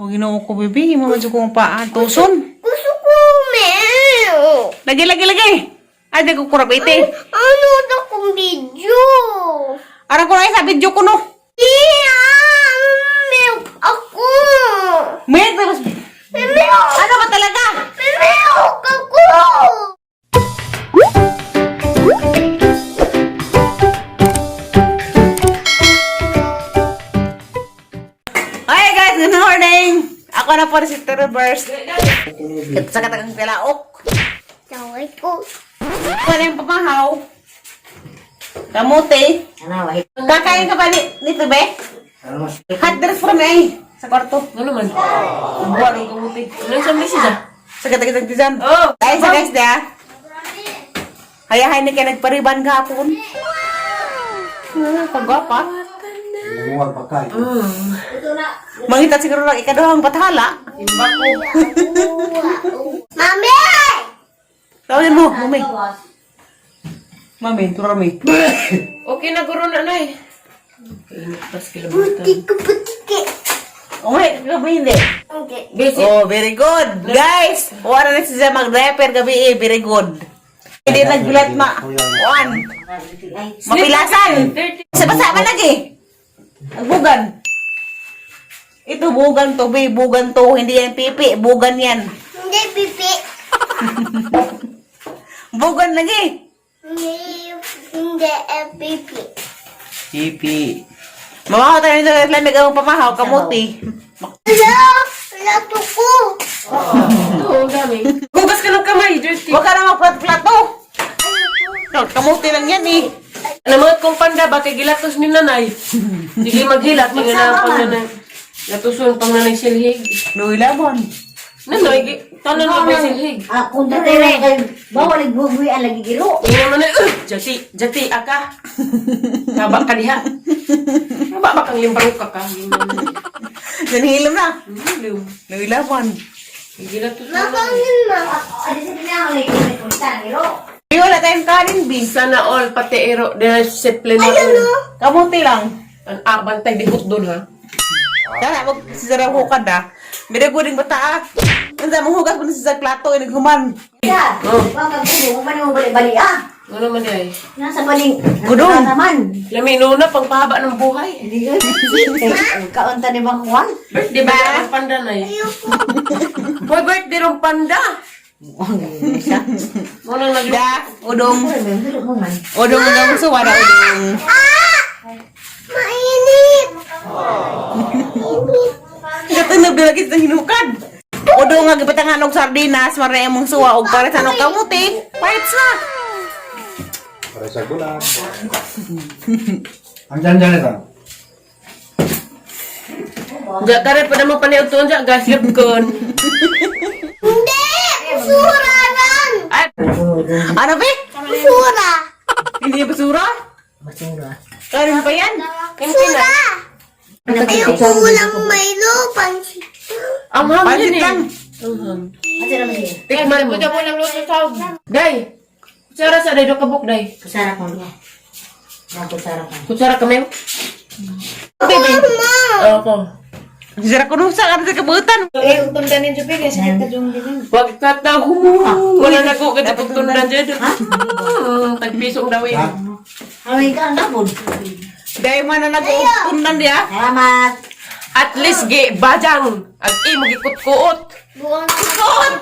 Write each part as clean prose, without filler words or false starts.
O Ginoo ko, bibi, mo man jud kong paa tuson. Gusto ko milk. Lagi, lagi, lagi. Ay, di ko kurap ite. Ano na kong video? Aran ko na sa video ko no. Iya, milk ako. Milk, tapos. Milk. Ano ba talaga? Milk ako. Hi guys, good morning. Ako na po si Tero Burst. Sa katagang tilaok. Tawag ko. Ano yung pamahaw? Kamote. Kakain ka ba nito, be? Hot dress from eh. Sa kwarto. Ano man? Buwan ng kamote. Ano sa message ah? Sa katagang tisan. Oh! Ay, sa guys da. Hayahay ni kay nagpariban gapon. Ah, pagwapa. Nanguwag pa kayo. Mangita siguro lang ikaduhang bathala. Imba ko. Mami! Tawagin mo, mami. Mami, turami. Okay na guro na nay. Kainit pas kilabutan. Putiko, putiki. Okay, gabi hindi. Okay. Busy. Oh, very good. Guys, wala na siya mag-diaper gabi eh. Very good. Hindi nagbilat ma. One. Mapilasan. Sa basa man lagi. Ang bugan. Ito bugan to, be. Bugan to. Hindi yan pipi. Bugan yan. Hindi, pipi. Bugan lagi. Hindi, hindi, eh, pipi. Pipi. Mamahaw tayo nito. Lamig ang pamahaw. Kamuti. Ala, ala to ko. Ito, dami. Hugas ka ng kamay, dirty. Huwag ka na magplat-plato. Kamuti lang yan eh. Ano mga kong panda ba kay gilatos ni nanay? Sige maghilat mga na pang nanay. Latuson pang nanay silhig. Luilamon. Nanay, tanan na ba silhig? Ah, kung dati rin kay bawal igbubuhi ang lagi giro. Tingnan mo na, jati, jati, aka. Kaba ka diha. Kaba ba kang limbrong ka ka? Nanhilom na. Hmm, Luilamon. Gilatos na. Makangin ma. Ano sa pinahuli ko may kunta giro. Di wala tayong kanin, B. Sana all pati ero de seple na. Ayun Kamuti lang. Ang bantay di doon ha. Kaya mag sisara hukad ah. Binaguling bata ah. Ang dami hugas mo na sa plato, inaghuman. Ya, Oh. wag kag gulo, man mo bali-bali ah. Ano man ay? Nasa baling. Gudong. Naman. Lami nuna pang pahaba ng buhay. Hindi ka. Kay kaunta ni bang Juan? Birthday ba ang panda na eh? Hoy, birthday rong panda. Mo nang naglu. Da, udong. Ay, mo man. Udong udong suwa na udong. Ah! Mainit. Katunog na lagi sa hinukad. Udong nga gipatangan og sardinas, mara imong suwa og para sa nung kamuti. Parts na. Para sa gulang. Ang dyan dyan ito. Ja kare pa mo paniud tuon ja gaslip kon. Hindi! Basura lang! Ay, Ano be? Basura! Hindi niya basura? Basura. Kanin pa yan? Basura! Ayoko lang Milo, pansit. ang ham Pansit yun eh. lang. Ang ham. Asa naman siya? Tikman mo. Day. Kutsara sa day do kabuk day. Kusara ko niya. Na kusara ko. Kutsara kami. Baby. Ma! Ako. Sisara ko nung sa karon sa kabutan. Eh, tundanin jud kay sakit ka jung din. Wag ka tahu. Wala na ko kada pagtundan dyan. Tagpisong daw eh. Ano ka ang dabod? Dahil man na nag-utundan diya. Salamat. At least gi bajang. Ag i magikut-kuot. Buwan Kuot!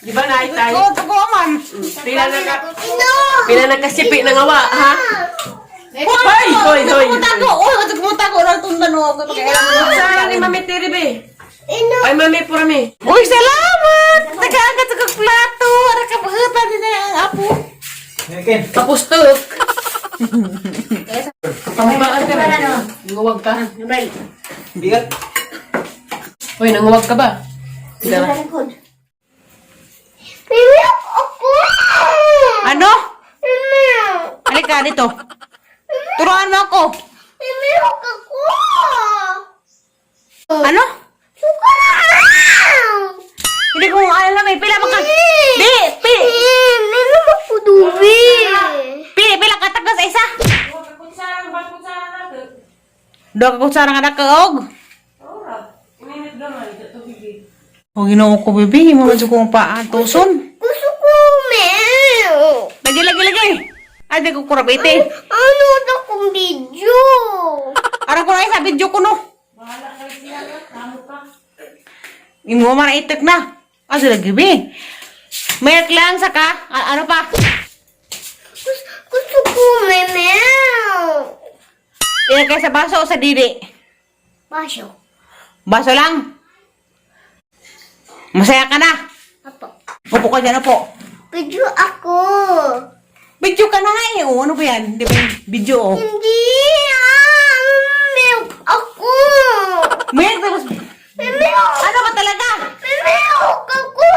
Di ba na tay? Kuot, kuot man. Pila na ka No! pila na kasipi ng awa, ha? Hoy, hoy, hoy. Kumuta ko. Uy, kumuta ko lang tundan mo. Kutsara ni Mami Tiri be. Ino! Ay Mami purami. Uy, salamat! Nagaagad sa kong plato. Ara ka buutan din na ang apo. Kapustok. Pangibaan ka na. Nanguwag ka. Bigat. Hoy, nanguwag ka ba? Kusara ko. Milk ako! Ano? Milk! Halika dito. Turuan mo ako. Milk ako! Ano? Suka lang! Hindi ko alam eh. Pila ba ka? Di, pi, Eh, meron ako dubi. pi, pila ka tagdas sa isa. Dua ka kutsara nga nakaog. O Ginoo ko, bebe. Mo man ko paa tuson. Gusto ko milk. Lagi, lagi, lagi. Ay, di ko kurabite. Ano na kong video? Ara ko na sa video ko no. Imo man itek na. Asa lagi be? Milk lang saka ano pa? Gusto ko may milk. Ilagay sa baso o sa didi? Baso. Baso lang. Masaya ka na. Apo. Upo ka dyan, upo. Video ako. Video ka na nga eh. O, ano ba yan? Di ba yung video oh? Hindi ah. Milk ako. Milk tapos... May milk. Ano ba talaga? May milk ako.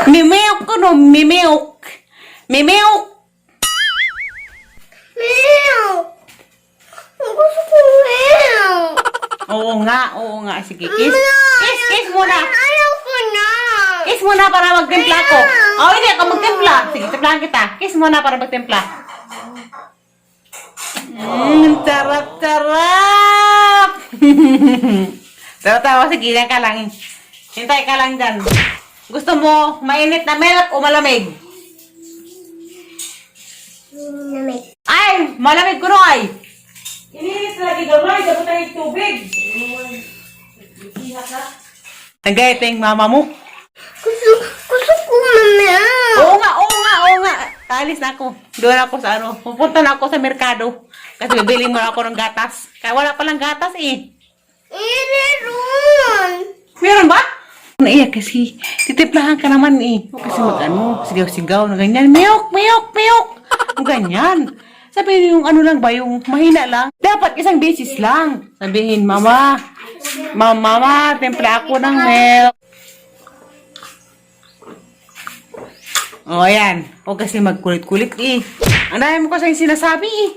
May milk ko no. May milk. May milk. Milk. Gusto ko milk. Oo nga, oo nga. Sige, kiss. Kiss, kiss muna. Ayaw ko na. Kiss muna para magtimpla ko. Oh, hindi ako magtimpla. Sige, timplahan kita. Kiss muna para magtimpla. Sarap, sarap! Tawa, tawa. Sige, yan ka lang. Hintay ka lang dyan. Gusto mo mainit na milk o malamig? Lamig. Ay, malamig ko no ay. Iniit lagi gamay, dapat tayo tubig. Nagayat na yung mama mo. Gusto ko milk. Oo nga, oo nga, oo nga. Alis na ako. Doon ako sa ano. Pupunta na ako sa merkado. Kasi bibili mo ako ng gatas. Kaya wala palang gatas eh. Eh, meron. Meron ba? Naiyak kasi titimplahan ka naman eh. Huwag kasi mag ano, sigaw-sigaw na ganyan. Milk, milk, milk! Ganyan. Sabihin yung ano lang ba, yung mahina lang. Dapat isang beses lang. Sabihin, mama, mama, mama, timpla ako ng milk. O, ayan. Huwag kasi magkulit-kulit eh. Ang dami mo kasi yung sinasabi eh.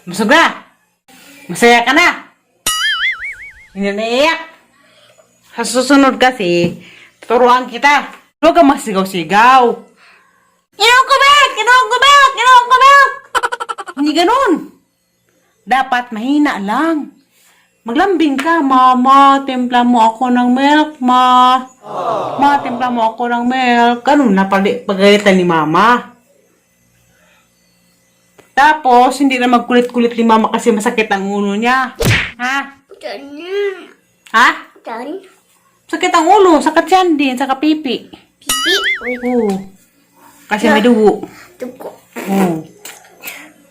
Busog na. Masaya ka na. Hindi na naiiyak. Sa susunod kasi, turuan kita. Huwag kang masigaw-sigaw. Inom ko milk! Inom ko milk! Inom ko milk! Hindi ganun. Dapat mahina lang. Maglambing ka, Mama, timpla mo ako ng milk, ma. Ma, timpla mo ako ng milk. Ganun na pagalitan ni Mama. Tapos, hindi na magkulit-kulit ni Mama kasi masakit ang ulo niya. Ha? Dan. Ha? Dan. Sakit ang ulo, sakit yan din, saka pipi. Pipi. Uy, Oo. Kasi may dugo. dugo. Oo.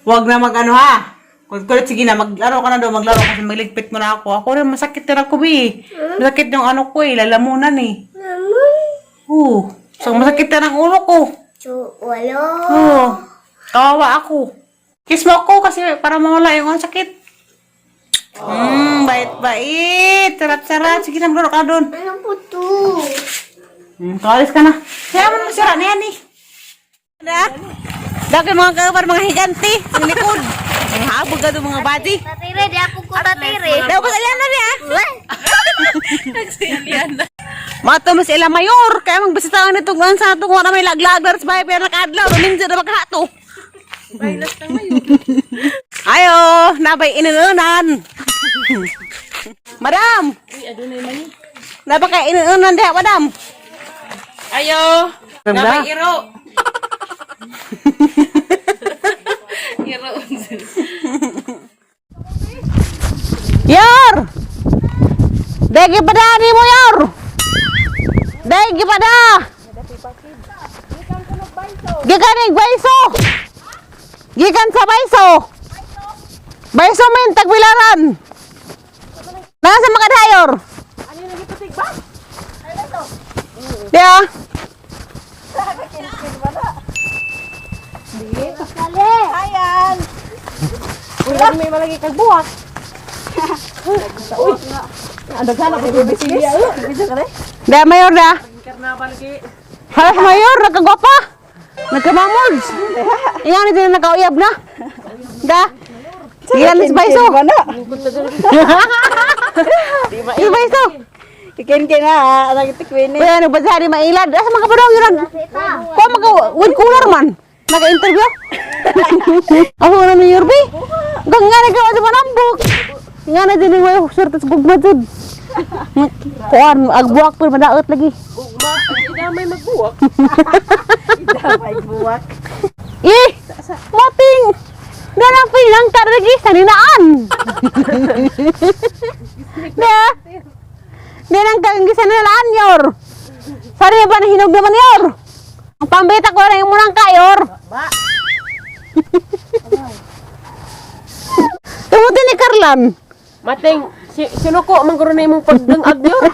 Huwag na mag-ano ha. Kulit-kulit, sige na, maglaro ka na daw, maglaro kasi magligpit mo na ako. Ako rin, masakit din ako eh. Masakit yung ano ko eh, lalamunan eh. Naman. Oo. So, masakit na ang ulo ko. So, walo. Oo. Kawawa ako. Kiss mo ako kasi para mawala yung ang sakit. Bait-bait. Sarap-sarap. Sige na, maglaro ka na doon. Ano po to? Kawalis ka na. Kaya mo naman sira na yan eh. Na? Daki mga kabar, mga higante. Ang likod. Ang habog ka doon mga body. Tatire, di ako ko tatire. Daw ko sa na niya. Mato mas ila mayor. Kaya magbisita ang nitong ang sa atong wala may laglag sa bahay pero nakaadlaw. Ruminjo na maghato. Ayo, nabay inununan. Madam. Nabay kay inununan diha, madam. Ayo. Madam, Nabay iro. Iro. Yor! Dahil gipada ni mo, Yor! Dahil gipada! Gikan ng bayso! Gikan sa bayso! Bayso min, tagbilaran! Nasa mga dayor? Ano yung nagiputig ba? Diya. Da, mayor da. Halas mayor, nagkagwapa. Nagkamamolds. Iyan ito na nakauyab na. Da. Iyan is bayso. Is bayso. Ikin kin na, ang tikwin. Wala nang bazari mailad. Asa mga kabadong yun? Ko maka with cooler man. Naka-interview. Ako na ni Yorbi. Gang nga nagawa sa manambok. Nga na din yung swerte sa gugma jud. Kuan agbuak pero madaot lagi. Gugma, idamay magbuwak. Eh, mating. Ganapin lang ka lagi sa ninaan. Na. Di lang kang sa ninaan yor. Sorry ba na hinog naman yor? Ang pambita ko na yung munang kayor. Tumuti ni Carlan. Mateng, si, sinuko man guro na imong pagdungag yor.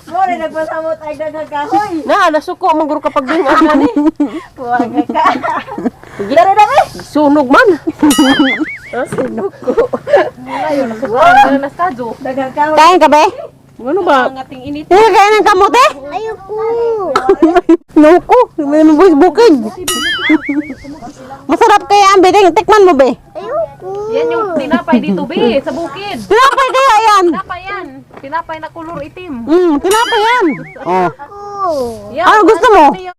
Mo rin nagpasamot ay daghang kahoy. Na, nasuko man guro kapag dungag na ni. Kuwag ka. Dare dare. Sunog man. Daghang kahoy. Kain ka be? Ano ba? Hindi ka kain ng kamote? Ayoko. Nuko, may boys bukid. Masarap kaya ang biting. Tikman mo be. Ayoko. Yan yung tinapay dito, be, sa bukid. Tinapay kaya yan. Tinapay yan. Tinapay na kulor itim. Tinapay yan. Oh. Ayoko. Yan, Ano gusto mo? Yan.